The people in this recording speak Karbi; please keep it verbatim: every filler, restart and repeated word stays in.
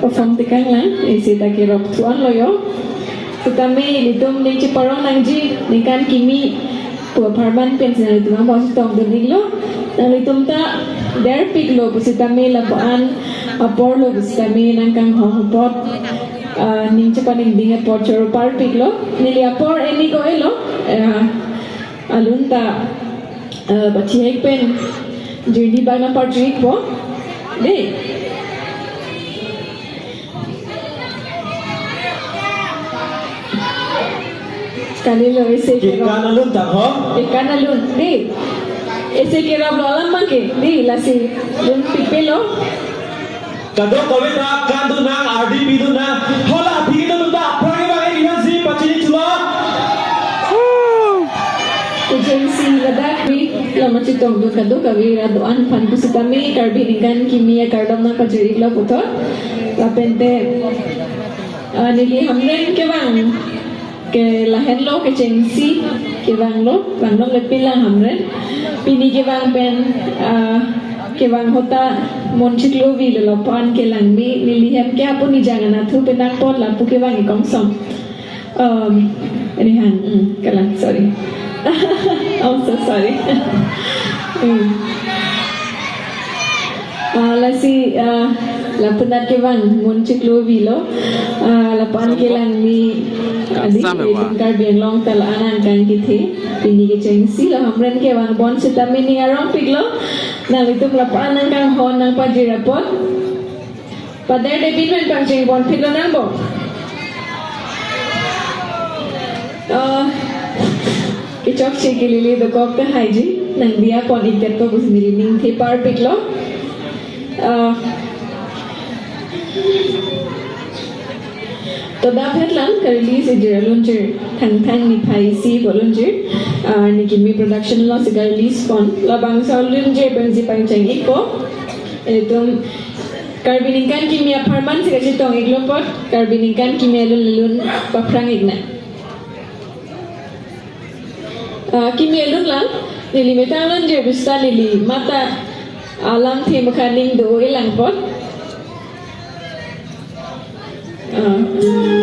Perform tekang lang, isi ta kerap thuan lo yo. Sitame ilitum ning cheparong nangji, ningkan kimi pu apharman pensi nanglitum angbong chetongdun iklo. Nanglitum ta derpiklo pusitame lapu-an apor lo pusitame nangkanghon apot, ah, ning chepaningding apot choro parpiklo. Neli apor eni ko-elo, eh, alun ta, eh, pachihek pen jirni bang nangpajirpo. Dei. Kalilo isi kerap. Kekan alun tang ho? Kekan alun. Dei. Isi kerap lo alam abang ke. Dei, lasi lunpipelo. Kadokave ta kan dun nang, ardi pidun nang. Hala aphi kedo dun ta aphrang ke bang ini si pachini chulo. Kechengsi ladak ri lama chetongdun kadokave ra do-an aphan pusitame Karbi ningkan kimi akardom nangpajir iklo puthot. Lapente, ah, neli Hamren kevang ke lahenlo, kechengsi kevanglo, vangdam lepin lang Hamren. Pini kevang pen, ah, kevang ahut ta mon chiklo vilo, lapu-an kelang me, neli hem ke apuni jang anatthu penang apot lapu kevang ik kongsong. Um, anyhow, mm, kalang, sorry. Oh, so sorry. Mm. Ah, lasi, ah, lapu anat kevang mon chiklo vilo. Ah, lapu-an kelang me, adi, Karbi Anglong ta la-an angkang kethe. Pini kechengsi lo Hamren kevang bon sitame ning arongpiklo. Nanglitum lapu-an nangkanghon nangpajir apot. Pader de bin pen pangcheng bon phitlo nang bo. Ah, kechokche kelele dokok ta haiji, nangdiya pon itet ko pusi neli ning the parpiklo. Ah, to dak het lang ka-release ejir alunjir, Thangthang niphai isi pu alunjir. Ah, Nikimi Production alongsi ka-release pon. Labangso alunjir pensi pangcheng ikpo. Ilitum Karbi ningkan kimi apharman si kachetong iklo apot, Karbi ningkan kimi alun alun paphrang iknang. Ah, kimi alun lang, neli metang alunjir pusita neli mata alamthe mukha ning do-e lang apot. Ah.